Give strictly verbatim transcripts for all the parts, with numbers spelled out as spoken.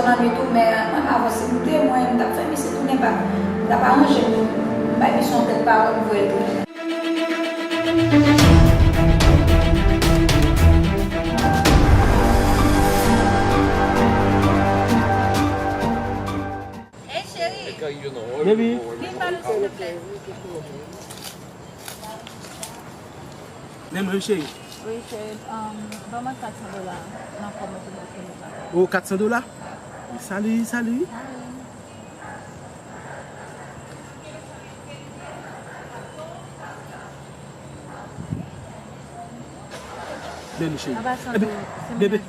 Nan li tou, men mwen m avanse moute, mwen m t ap fè misye tounen bak. M t ap aranje m, m bay misye yon tèt pawòl, m voye l tounen. Hey, cheri. Baby. Vin ba nou, silvouplè. Men mwen, cheri. Wi, cheri. Um, ban mwen kat san dola. Nan kòb mwen pou mwen fini sa. O, kat san dola? Sali, sali. Men nou, cheri. Anba san dola, se bebe.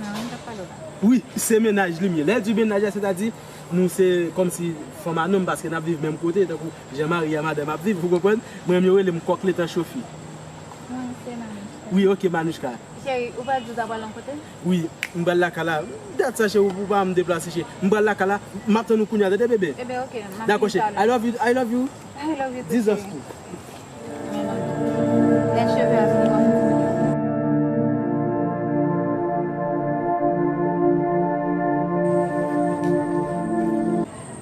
Wi, se mennaj li m ye. Lè di mennaj la, sètadi, nou se kòmsi fanm a nonm, paske n ap viv menm kote, tankou jan mari a madanm ap viv, ou konprann? Mwen menm, yo rele m kòk letan chofi. Wi, se Manouchka. Wi, ok, Manouchka. Cheri, ou pa di w ta pral yon kote? Wi, m pral lakay la. Dat sa, cheri, ou pa m deplase, cheri. M pral lakay la. M ap tann ou kounye a, tande, bebe? Ebyen, ok, m ap vin talè. Dakò, cheri. I love you, I love you too, cheri. Dis us too. Nèt cheve a fini konn.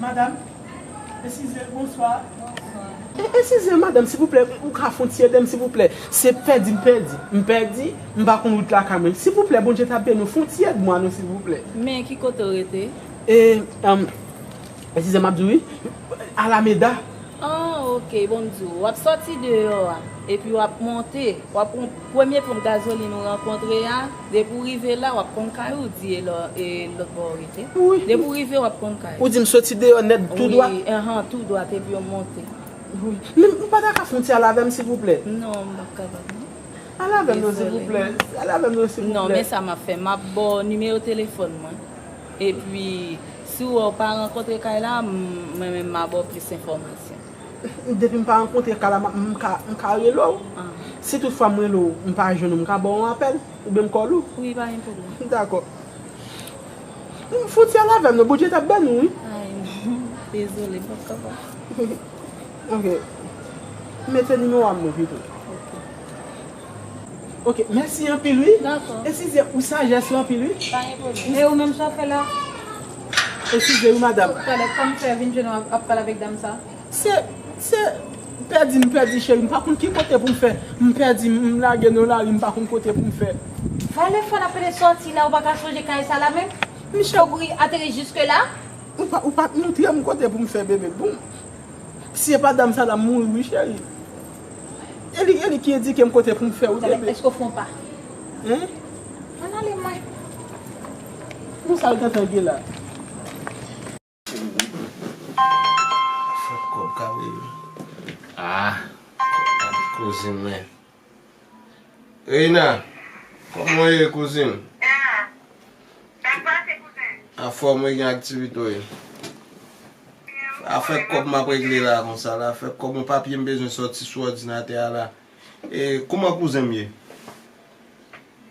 Madam, eskize, bonswa. Bonswa. E, eskize, madam, silvouplè, ou ka fè yon ti èd m, silvouplè. Se pèdi m pèdi. M pèdi, m pa konn wout lakay mwen. Silvouplè, Bondye ta beni w, fè yon ti èd mwen, non, silvouplè. Men ki kote w rete? E, um, eskize, m ap di w, wi. Alameda. Ah, ok, bon, m di w, w ap sòti deyò a, epi w ap monte, w ap pran premye ponp gazolin ou rankontre a, depi w rive la, w ap konn kay ou, di e lò-, e lòt bò w rete. Wi. Depi w rive, w ap konn kay ou. Ou di m soti deyò nèt tou dwat? Wi, enhen, tou dwat, epi w monte. Wi. Men ou pa ta ka fè yon ti al avè m, silvouplè? Non, m p ap kapab, non. Al avè m, non, silvouplè. Al avè m, non, silvouplè. Non, men sa m ap fè, m ap ba w nimewo telefòn mwen. Epi, si w wè w pa rankontre kay la, m-, mwen menm m a ba w plis enfòmasyon. Depi m pa rankontre kay la, m, m ka, m ka rele w. Ah. Si toutfwa m rele w, m pa jwenn ou, m ka ba w yon apèl, oubyen m call ou. Wi, pa gen pwoblèm. Dakò. Fouti al avè m, non, Bondye t ap beni w, wi. Ay, non. Dezole, m p ap kapab. Ok. Mete nimewo a m non pito. Ok. Ok, mèsi anpil, wi. Dakò. Eskize, ou sajès ou anpil, wi. Pa gen pwoblèm. E ou menm, sa w fè la? Eskize, wi, madam. Talè, kòman fè vin jwenn ou ap, ap pale avèk dam sa? Se, se, pèdi, m pèdi, cheri. M pa konn ki kote pou m fè. M pèdi, m, m lage nan lari, m pa konn kote pou m fè. Valè fò n ap pede sòti la, ou pa ka sonje kay sa la menm? Michel. Fòk ou ateri jiske la? Ou pa, ou pa montre m kote pou m fè, bebe. Bon. Si se pa dam sa la, m mouri, wi, cheri. E li, e li ki endike m kote pou m fè, wi, bebe. Èske w fè yon pa? Hein? Ann ale, mwen. Bon, sa l gentan gen la? Fè kòb kare yo. Ah, kouzin mwen. Reina, kòman w ye, kouzin? Ah, sa k pase, kouzen? Anfòm, wi, gen aktivite, wi. Afè kòb m ap regle la, konsa la. Afè kòb, yon papye m bezwen sòti sou òdinatè a la. E, kòman kouzen m ye?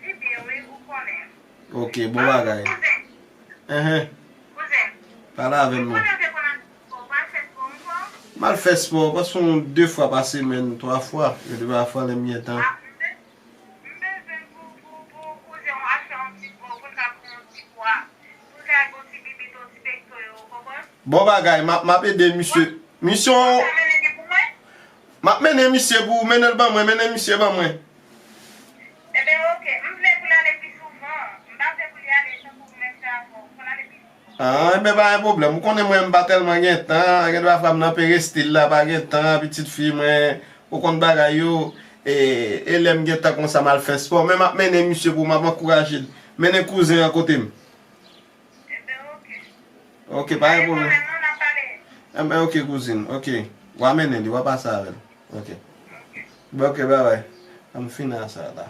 Li byen, wi, ou konnen. Ok, bon bagay. Kouzen. Enhen. Kouzen. Pale avè m non. Ou konnen ou te konn al fè spò, ou pa al fè spò ankò? M al fè spò, paske yon de fwa pa semèn, twa fwa, gen de fwa lè m gen tan. Ah, m be-, m bezwen pou, pou, pou kouzen w achte yon ti bò, pou l ka pran yon ti pwa. Pou l ka gon ti bibit, yon ti pekto yo, ou konprann? Bon bagay, m ap, m ap ede misye. Misye, w ka mennen li pou mwen? M ap mennen misye pou ou, mennen l ban mwen, mennen misye ban mwen. Enben, oke, m vle pou l ale pi souvan. M pa vle pou li ale tankou menm jan avè w. Pou l ale pi souvan. Ah, enben, pa gen pwoblèm. Ou konnen mwen, m pa tèlman gen tan. Gen dwa fwa m nan perestil la, pa gen tan, pitit fi mwen, ou konn bagay yo. E, e lè m gen tan konsa, m al fè spò. Men m ap mennen misye pou ou, m ap ankouraje l. Mennen kouzen an kote m. Enben, oke. Oke, pa gen pwoblèm. Enben, oke, kouzin, oke. W a mennen li, w a pase avè l. Oke. Oke. Bon, oke, babay. An m fini a sa la.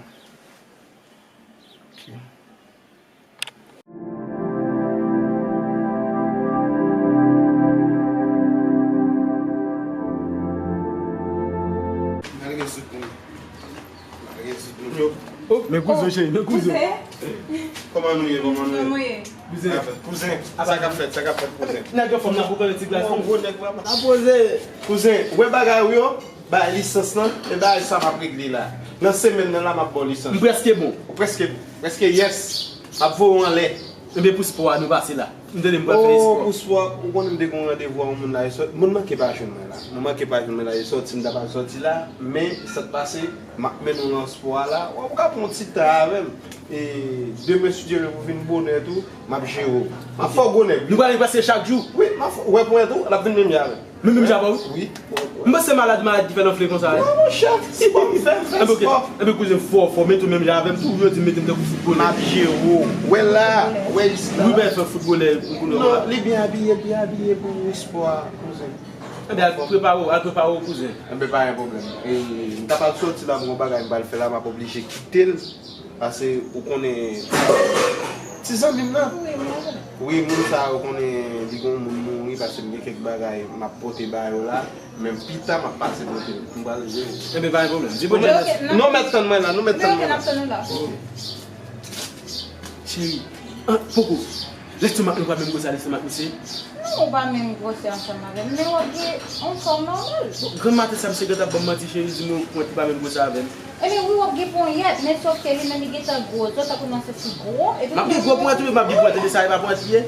Oke. Malgre sou konnen. Men kouzen, cheri, men kouzen. Kouzen. Kòman nou ye, kòman nou ye? Kouzen. Kouzen, sa k ap fèt, sa k ap fèt, kouzen? Nèg anfòm nan pou pale ti glas. Bon, gwo nèg, papa. Pa poze. Kouzen, wè bagay ou yo, bay lisans lan, e bagay sa m ap regle la. Nan semèn nan la, m ap ba w lisans. M prèske bon. Ou prèske bon. Prèske yes. M ap voye w anlè. Enben, pou spò a, nou pase la. M tande m pral fè espò. Oh, pou spò, ou konnen m te gen yon randevou a yon moun la, e sòt, moun manke pa jwenn mwen la. Moun manke pa jwenn mwen la, e sòti, m ta pral sòti la, men sa k pase, m ap mennen w nan spò a la. W ap ka pran yon ti tan avè m. E demen, si Dye vle, pou vin bonè tou, m ap jere w. M ap fè w gwo nèg. Nou pral pase chak jou? Wi, m ap fè, w wè pou mwen tou, l ap vin menm jan avè m. Menm, menm jan avè w? Wi. M panse malad, malad ki fè l anfle konsa, wi. Non, monchè, spò m fè, m fè spò. Enben, ok. Enben, kouzen, fò, fò, mete w menm jan avè m tou, yo di m mete m tankou foutbolè. M ap jere w. Wè la, wè isit la. Wi, ben, fè foutbolè, m konnen. Non, li byen abiye, l byen abiye pou spò a, kouzen. Enben, al prepare w, al prepare w, kouzen. Enben, pa gen pwoblèm. E, m ta pral sòti la, m gen yon bagay m pral fè la, m ap oblije kite l. Paske ou konnen ti zanmi m nan. Wi, moun sa a, ou konnen li gen yon moun mouri, paske m gen kèk bagay m ap pote ba yo la, men pita m ap pase pote l. M pral jere. Enben, pa gen pwoblèm. Di bonjou. Ok, non, mèt tann mwen la, nou mèt tann mwen la. Ok. Cheri, ah, poko. Lestomak nou pa menm gwosè a lestomak misye. Non, ou pa menm gwosè ansanm avè m, men w ap gen yon fòm nòmal. Bon, granm maten sa, misye gentan ap ban m manti, cheri, di m ou pwent li pa menm gwosè avè m. Ebyen, wi, w ap gen ponyèt, men sòf ke li menm li gentan gwo zo, tankou nan se ti gwo, epi m ap gen gwo pwent, wi, m ap gen pwent, epi sa e pa pwent li ye.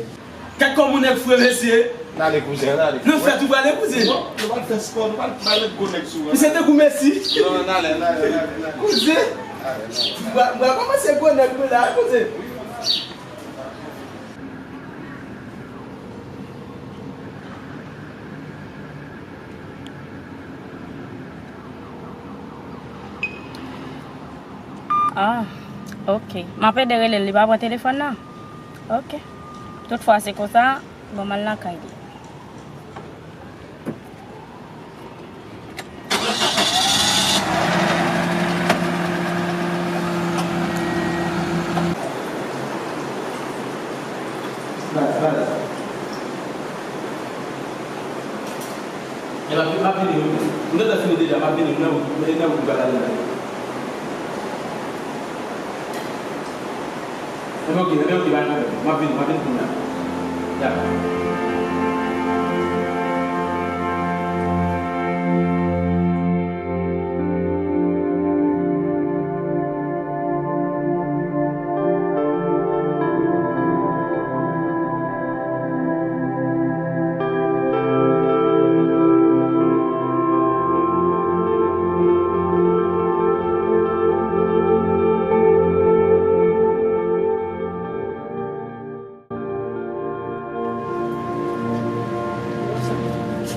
Gad kòman w nèg fre, mesye. N ale, kouzen, n ale. Nan fèt ou prale, kouzen? Non, nou pral fè spò, nou pral, pral met gwo nèg sou ou. Misye tankou Messi. Non, n ale, n ale, n ale, n ale. Kouzen. N ale, n ale. M pral, m pral kòmanse gwo nèg mwen la, kouzen. Ah, ok. M ap ede rele l, li pa pran telefòn nan? Ok. Tout fwa se konsa, bon, m al lakay li. Baz, baz. E m ap, m ap vini, wi. M gentan fini deja, m ap vini, m nan wout, m nan wout m pral ale la. Enben, ok, enben, ok, pa gen pwoblèm. M ap vini, m ap vini kounye a. Ya.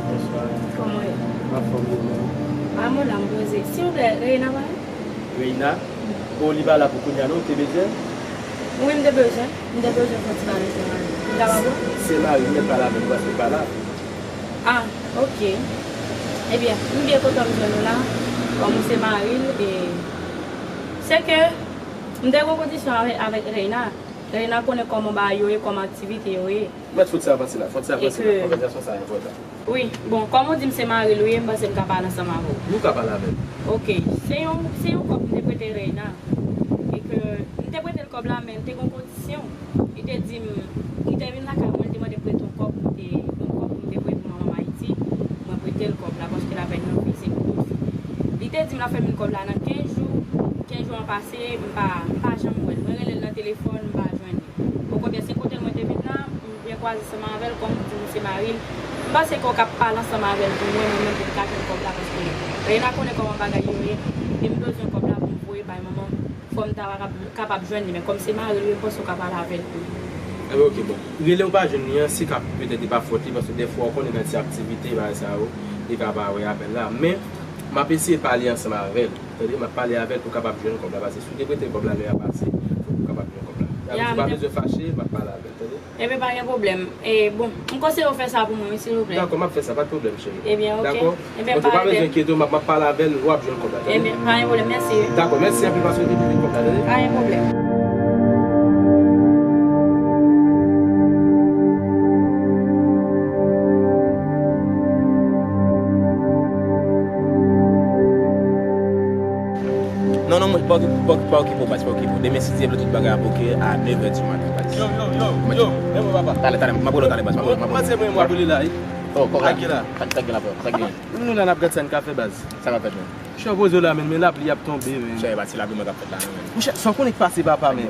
Bonswa. Kòman w ye? M anfòm, ou menm? A, mwen la, m poze. Silvouplè, Reina pa la? Reina? Bon, li pa la pou kounye a non, ou te bezwen? Wi, m te bezwen. M te bezwen fè yon ti bagay sou Marie. M kapab wè? Se Marie, m mèt pale avè l, ou pa sou pa la. Ah, ok. Ebyen, m byen kontan m jwenn ou la. Kòm ou se mari l, e se ke m te gen yon kondisyon avè-, avèk Reina. Reina konnen kòman bagay yo ye, kòman aktivite yo ye. Mèt fout sa pase la, fout sa pase la, konvèsasyon sa enpòtan. Wi, bon, kòm ou di m se mari l ou ye, m panse m ka pale ansanm avè w. Nou ka pale avè l. Ok, se yon, se yon kòb m te prete Reina. E ke m te prete l kòb la, men l te gen yon kondisyon. Li te di m, li te vin lakay mwen, li te mande m prete yon kòb, m te, yon kòb pou m te voye pou manman m Ayiti. Mwen prete l kòb la, paske l ap vin nan vizit pou fi. Li te di m l ap fè m vin kòb la nan kenz jou. Kenz jou an pase, m pa, m pa janm wè l. Mwen rele l nan telefòn, m pa jwenn li. Bon, konbyen se kote l mwen te vin nan, m byen kwaze ansanm avè l, kòm ou di m se mari l. M panse ke w ka pale ansanm avè l pou mwen, mwen menm pou m ka jwenn kòb la, paske Reina konnen kòman bagay yo ye, e m bezwen kòb la pou m voye bay manman m. Fò m ta kapab, kapab jwenn li, men kòm se mari l, wi, m panse w ka pale avè l pou mwen. Enben, ok, bon. Rele w pa jwenn li an, se ka petèt li pa fòt li, paske dèfwa w konnen nan ti aktivite, bagay sa yo, li ka pa wè apèl la. Men, m ap eseye pale ansanm avè l. Tande, m ap pale avè l pou w kapab jwenn kòb la, paske si w te prete l kòb la lè a pase, fòk ou kapab jwenn kòb la. Ya, ou pa bezwen fache, m ap pale avè l, tande. Enben, pa gen pwoblèm. E, bon, m konseye w fè sa pou mwen, wi, silvouplè. Dakò, m ap fè sa, pa t pwoblèm, cheri. Ebyen, ok. Dakò? Enben, pa, ou pa bezwen enkyete w, m ap, m ap pale avè l, w ap jwenn kòb la, tande? Enben, pa gen pwoblèm, mèsi, wi. Dakò, mèsi anpil paske w te vin jwenn kòb la, tande? Pa gen pwoblèm. Non, non, mwen, pa okipe, pa okipe, pa okipe w, baz, pa okipe w. Demen, si Dye vle, tout bagay ap oke a nèf è di maten, baz. Yo, yo, yo, yo, men mwen papa. Talè, talè, m ap rele w talè, baz, m ap rele w, m ap rele w. Mwen se mwen, mwen ap rele la, wi. Oh, kòk la. Sa k gen la, frè? Sa k gen? Nou la n ap gad sa n ka fè, baz. Sa k ap fèt, men? Chè, poze w la, men, men lapli ap tonbe, men. Chè, e pa ti lapli mwen k ap fèt la, non, men. Monchè, sa w konnen k pase, papa, men.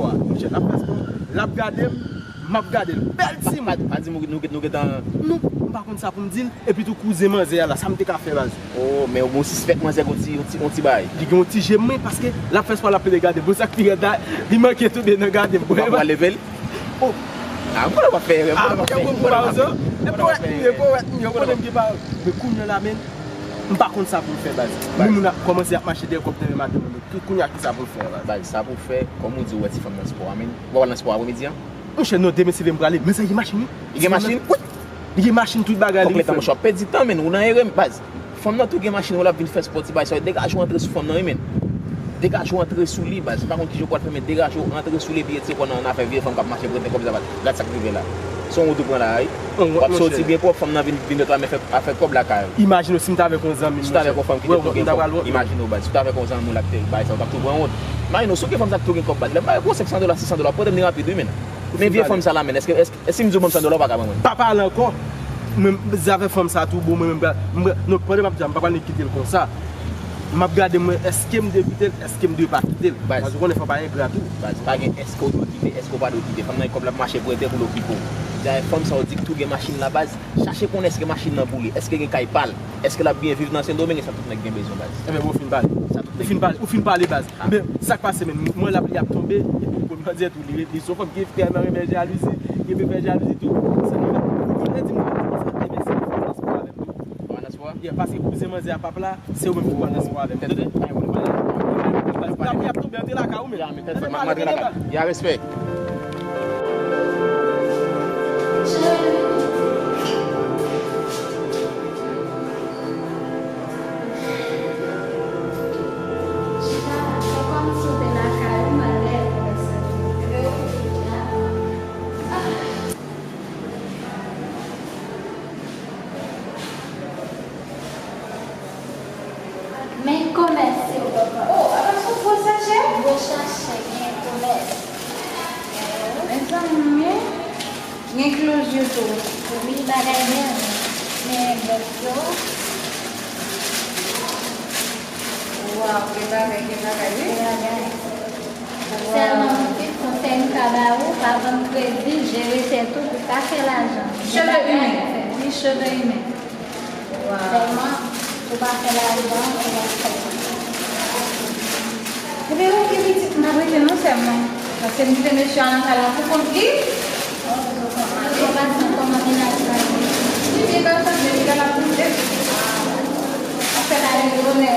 spò a. Monchè, l ap fè spò, l ap gade m, m ap gade l. Bèl timoun! Pa, pa di m nou, nou, nou gentan. Non, m pa konn sa pou m di l. Epi tou, kouzen manzè a la, sa m te ka fè, baz? Oh, men ou sispèk manzè gen yon ti, yon ti, yon ti bagay. Li gen yon ti je m, wi, paske l ap fè spò, l ap pede gade m. Bon, sa k pi rèd la, li manke tonbe nan gade m. Ou pa pral leve l? Oh. Ah, mwen pa fè erè, mwen pa fè erè, mwen pa fè erè. Mwen pa fè erè. Men kounye a la, men, m pa konn sa pou m fè, baz. Baz. Men moun ap kòmanse ap mache dèyè kòb demen maten, men kou-, kounye a, ki sa pou m fè, baz? Baz, sa pou w fè, kòm ou di, ou wè ti fanm nan spò a, men. Ou pa pral nan spò apremidi an? Monchè, non, demen se vre m prale. Men sa, li gen machin, wi. Li gen machin? Wi. Li gen machin, tout bagay li. Fòk lè tan, monchè, w ap pèdi tan, men ou nan erè, baz. Fanm nan tou gen machin, wè l ap vin fè spò ti bagay sa yo. Degaje w antre sou fanm nan, wi, men. Degaje w antre sou li, baz. M pa konn kijan w pral fè, men degaje w antre sou li, epi retire kò w nan afè vye fanm k ap mache prete kòb sa, baz. Gad sa k rive la. Se yon wout ou pran la, wi. W ap soti byen pwòp, fanm nan vin, vin met la men fè afè kòb lakay ou. Imajine w si m t avèk yon zanmi m, monchè. Si w t avèk yon fanm ki te tou gen kòb, imajine w, baz. Si w t avèk yon zanmi w la ki te bay sa, w t ap tou pran wont. Imajine w, si w gen fanm sa ki tou gen kòb, baz. Lè m bay gwo senk san dola, sis san dola, pote m li rapid, wi, men. Men vye fanm sa la, men, èske, èske E si m di w ban m san dola, ou pa ka ban mwen? Pa pale ankò. Mwen, zafè fanm sa tou, bon, mwen menm, m pral, m pral, non, pandan m ap di a, m pa pral nen kite l konsa. M ap gade, mwen, èske m dwe kite l, èske m dwe pa kite l? Baz. Paske ou konnen fanm pa engra tou. Baz, pa gen èske w dwe kite, èske w pa dwe kite. Fanm nan gen kòb, l ap mache prete pou l okipe w. Dayè, fanm sa w di k tou gen machin la, baz, chache konnen èske machin nan pou li, èske gen kay pa l, èske l ap byen viv nan Sendomeng, e sa tout nèg gen bezwen, baz. Enben, bon, ou fin pale. Sa tout nèg gen bezwen. Ou fin pale, ou fin pale, baz. Ah. Men, sa k pase, men, mwen, l ap, li ap tonbe, epi ou konn manzè tou, li, li se yon fanm ki tèlman renmen jalouzi, li renmen fè jalouzi tou. Sa ki fè, ou konn lè di m, ou konn lè di m, ou konn lè di m, ou konn lè di m, Yeah, paske kouzen manzè a p ap la, se ou menm ki pral nan spò avè m. Tande? N ap, n ap tonbe antre lakay ou menm. Ya, men tèt fè, m ap antre lakay. Ya, respè. Men komès, sil te plè. Oh, apa se yon gwo sachè? Gwo sachè, gen komès. Mezanmi, gen closure tou. Wi, bagay bèl. Men bèl yo. Waw, gen bagay, gen bagay, wi. Gen bagay. Sèlman yon ti konsèy m ka ba ou, pa vann kredi, jere tèt ou pou pa fè lajan. Cheve imen. Wi, cheve imen. Sèlman, pou pa fè lajan, pou pa fè. Ebyen, oke, pitit, m ap rete non sèlman. Paske m kite mesye a nan kay la pou kont li. Ou pa di kòman mennaj la ye? Li byen, pa sanble, li kapab moute. Ap fè bagay bonè.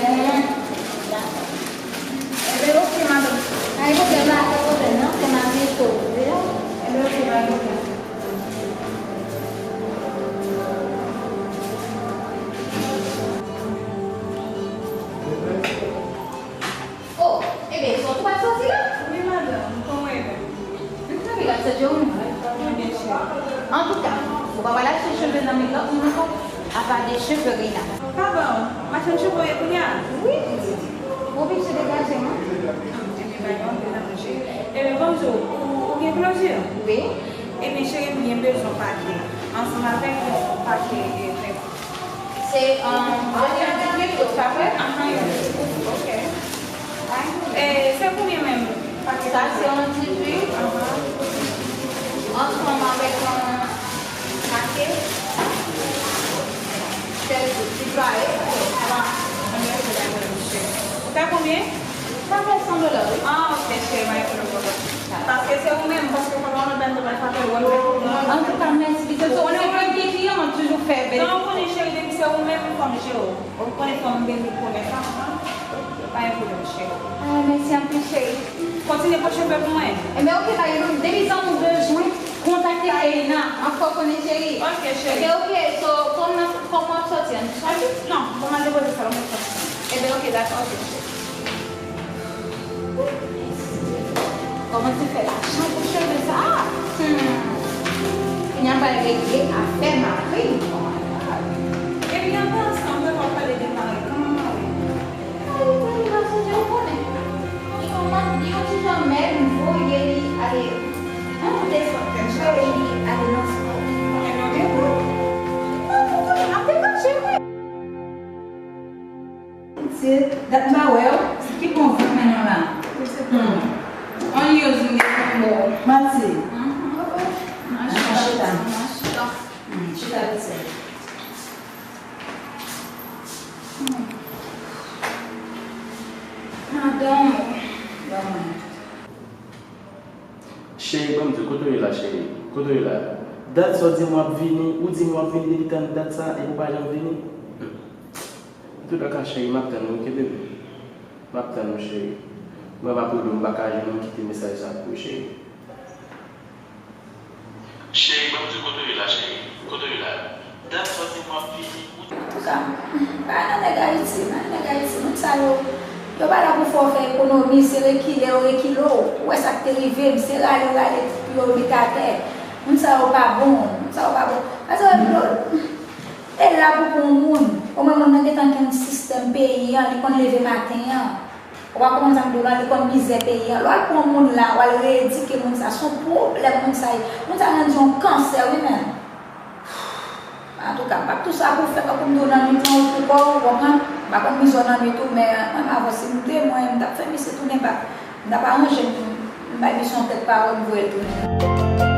Ebyen, oke, madanm. Pa gen pwoblèm, pa gen pwoblèm, non, se m ap rete, ou tande? Ebyen, oke, pa gen pwoblèm. Oh, ebyen, zòt ou pa t soti la? Wi, madanm, kòman w ye menm? M kanpe la, se Joe, wi. Wi, byen chè. Antouka, ou pa pral achte cheve nan men lòt moun ankò, apa de cheve Reina. Pa bon, machann cheve w ye kounye a? Wi, pitit. Ou oblije degaje, non? Ebyen, pa gen pwoblèm, cheri. Ebyen, bonjou, ou, ou gen plezi? Wi. Ebyen, cheri, m byen bezwen yon pake, ansanm avèk yon pake, e, Se, um, Adriana Pinto, pa vre? Ahan, yon ti kout, ok. E, se konbyen menm pakèt sa? Sa se yon dizuit. Ahan. Ansanm avèk yon pakèt. Sèl ti pare. Sa konbyen? Sa fè san dola, wi. Ah, ok, cheri, m a rekonèt ou. Paske se ou menm, paske w pa konn lòt bagay m te pral frape w, wè m fè pou mwen. Antouka, mèsi, pitit. Ou konnen mwen gen kliyan, m ap toujou fè bèl. Non, ou konnen, cheri, depi se ou menm, fò m jere w. Ou konnen fò m beni komès la. Pa gen pwoblèm, cheri. Ah, mèsi anpil, cheri. Kontinye pran cheve pou mwen. Ebyen, oke, pa gen pwoblèm. Depi zanmi w bezwen, kontakte Karina. An fò konnen, cheri. Ok, cheri. Ebyen, oke, so, kòman, kòman w ap sòti an? Sòti? Non, bon, m al depoze sa, m ap sòti. Ebyen, oke, dakò, oke, cheri. Kòmanse fè lajan pou cheve sa a. Hmm. Kounye a pral regle afè mari. Oh my God. Epi anpil ansanm, nou pral pale de mari. Kòman mari? Mari, mari, pa sonje, ou konnen. Li yon man, li yon ti jan mèd, m voye li ale. An desann kè chale li ale nan spò. Ebyen, ou gen pou. Ou konnen, m ap degaje, wi. Mesye, dat m pa wè w, se ki bon van men nou la? Hmm. Ann yo zin gen bon. Mati. Hmm. An chita. An chita. Hmm, chita vit sè. Hmm. Madanm ou. Ban mwen. Cheri, ban m di w, kote w ye la, cheri? Kote w ye la? Dat sa w di m w ap vini, ou di m w ap vini depi tann dat sa, epi w pa janm vini? Antouka, cheri, m ap tann ou, oke, bebe? M ap tann ou, cheri. Mwen pa pwoblèm, m pa ka jwenn ou, kite mesaj sa pou ou, cheri. Cheri, ban m di w, kote w ye la, cheri? Kote w ye la? Dat sa w di m w ap vini, ou Antouka, m pa nan nèg Ayiti, m pa nan nèg Ayiti. Moun sa yo, yo pa la pou fè w fè ekonomi, se rekile yo rekile w. Ou wè sa k te rive m, se rale yo rale pou yo met atè. Moun sa yo pa bon, moun sa yo pa bon. Paske yo, e la pou pou moun. Omwen moun nan gentan gen yon sistèm peyi an, li konn leve maten an. Ou pa konprann sa m di w la, li konn mizè peyi an. Lè w al pran moun la, w al reyedike moun sa, se yon pwoblèm moun sa ye. Moun sa rann yon kansè, wi, menm. Antouka, m p ap tou sa pou fè tankou m di w nan nwit lan ou pou kò w, ou konprann? M pa konn mizè w nan nwit ou, men mwen, m avanse, m te, mwen, m t ap fè misye tounen bak. M t ap aranje m, m bay misye yon tèt pawòl, m voye l tounen.